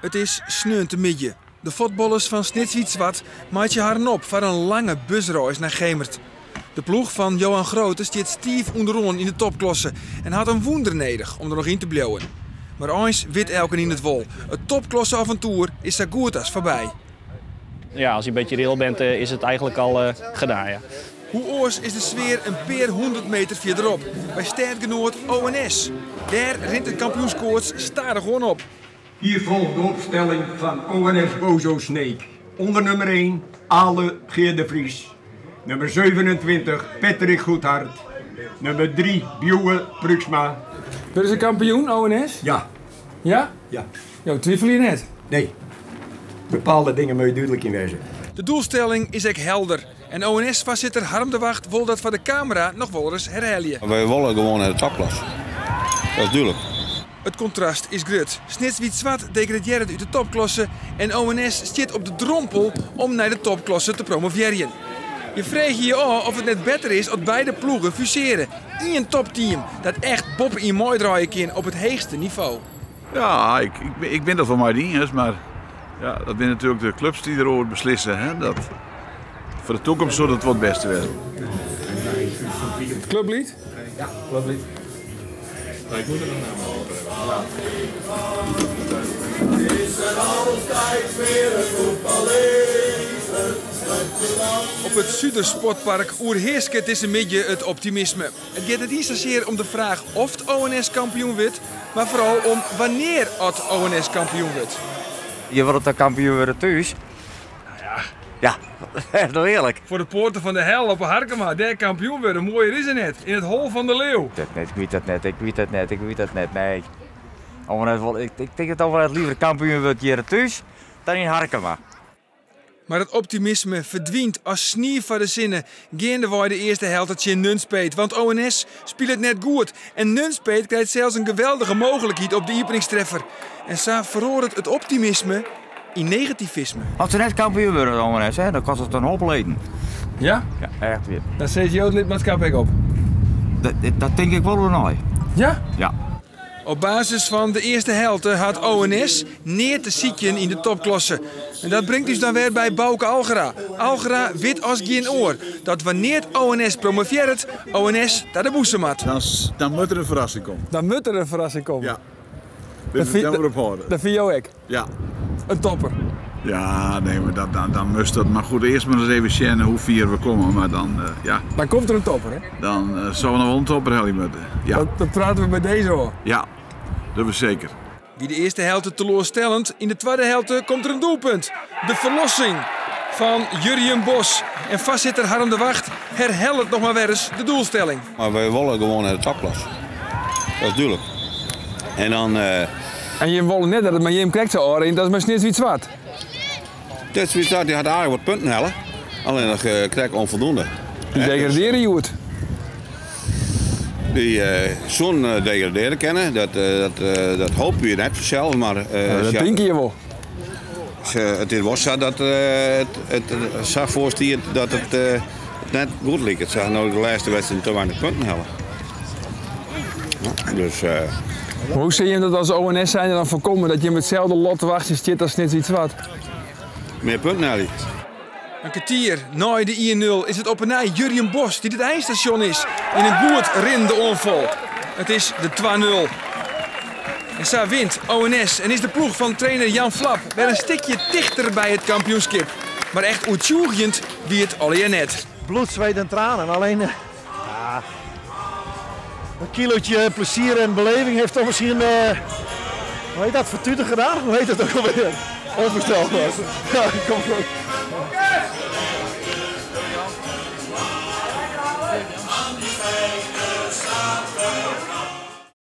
It is sneontemiddei. De fuotballers fan Snits Wyt Swart meitsje harren op foar in lange busreis nei Gemert. De ploech fan Johan Groote stiet stiif ûnderoan yn de topklasse en hat in wûnder nedich om der noch yn te bliuwen. Mar eins wit elkenien it wol, it topklasse-aventoer is sa goed as foarby. Ja, als je een beetje reëel bent, is het eigenlijk al gedaan. Ja. Hoe oars is de sfear in pear hûndert meter fierderop, by stêdgenoat ONS. Dêr rint it kampioenskoarts stadichoan op. Hier volgt de opstelling van ONS Bozo Sneek. Onder nummer 1 Ale Geer de Vries. Nummer 27 Patrick Goedhart. Nummer 3 Bjoe Pruiksma. Wurde se kampioen, ONS? Ja. Ja? Ja. Jo twivelje net? Nee. Bepaalde dingen moatte dúdlik yn wêze. De doelstelling is ek helder en ONS-foarsitter Harm de Wagt wol dat foar de kamera noch wolris herhelje. Wy wolle gewoan nei de topklasse. Dat is dúdlik. It kontrast is grut. Snits Wyt Swart degradearret út de topklasse en ONS stiet op de drompel om nei de topklasse te promovearjen. Je freegje je ôf oft it net better is as beide ploegen fuseare. Ien topteam dat echt boppe-yn meidraaie kin op it heechste nivo. Ja, ik, ik, ik bin dat wol mei dy iens, mar ja, dat binne natuerlik de klups dy't deroer beslisse. Hè? Dat, foar de toekomst soe dat wol it bêste wêze. It klupliet? Ja, klupliet. Ik moet er een naam op Is er altijd weer een voetballeven? Op it Sudersportpark oerhearsket dizze middei it optimisme. It giet net iens sasear om de fraach oft ONS kampioen wurdt, mar foaral om wannear oft ONS kampioen wurdt. Je wolle toch kampioen wurde thús? Ja. Ja, dat is toch earlik? Foar de poarte fan de hel op 'e Harkema, dêr kampioen wurde, moaier is it net. Yn it hol fan de leeuw. Dat net, ik wit dat net, ik wit dat net, ik wit dat net, nee. ONS wol, ik, ik tink dat ONS liever kampioen wurdt hjir thús dan yn Harkema. Mar it optimisme ferdwynt as snie foar de sinne geandewei de earste helte tsjin Nunspeet, want ONS spilet net goed en Nunspeet krijt sels in geweldige mooglikheid op de iepeningstreffer. En sa feroaret it optimisme yn negativisme. As se net kampioen wurde, ONS, hè, dan kostet it in hoop leden. Ja? Ja, echt wier. Dan sizze jo it lidmaatskap ek op? Dat, dat tink ik wol oer nei. Ja? Ja. Op basis fan de earste helte hat ONS neat te sykjen yn de topklasse. En dat bringt ús dan wer by Bauke Algera. Algera wit as gjin oar dat wannear't ONS promovearret, ONS ta de bûse moat. Dan, dan moat der in ferrassing komme. Dan moat der in ferrassing komme. Ja. Dat fyn, dat, op dat fine jo ek? Ja. In topper? Ja, nee, mar dat, dan, dan moast dat. Mar goed, earst mar ris even sjen hoe fier we komme. Mar dan, uh, ja. Dan komt der in topper, hè? Dan uh, soe we noch wol in topper helje moatte. Ja. Dat, dat prate we by dizze ôf. Ja, dat is seker. Wie de earste helte teloarstellend, yn de twadde helte komt der in doelpunt. De ferlossing fan Jurjen Bos. En foarsitter Harm de Wagt herhellet noch mar wer ris de doelstelling. Mar wy wolle gewoan nei de topklasse. Dat is dúdlik. En dan. Uh... En jim wolle net dat it mei jim krekt sa ôfrint as mei Snits Wyt Swart? Snits Wyt Swart dy hat aardich wat punten helle. Allinnich uh, krekt onvoldoende. Dy degradearje hjoed. Dy uh, soene degradearje kinne. Dat, dat, dat hoopje je net fansels, mar... Ja, dat tinke je wol. It is wol sa dat it, it sa foar stiet dat it net goed liket. Se ha no de lêste wedstriid te weinich punten helle. Dus, Hoe sille jim dat as ONS zijnde dan foarkomme dat jim itselde lot te wachtsjen stiet as Snits Wyt Swart? Mear punten helje. In kertier nei de 1-0 is it op 'e nij Jurjen Bos dy't it einstasjon is yn in goed rinnende oanfal. It is de 2-0. En sa wint ONS en is de ploech fan trainer Jan Vlap wer in stikje tichter by it kampioenskip. Mar echt oertsjûgjend wie it allegear net. Bloed, zweet en tranen. Alleen ja, een kilootje plezier en beleving heeft toch misschien, hoe heet dat, fertuten gedaan? Hoe heet dat ook alweer? Onvoorstelbaar. Ja, kom goed.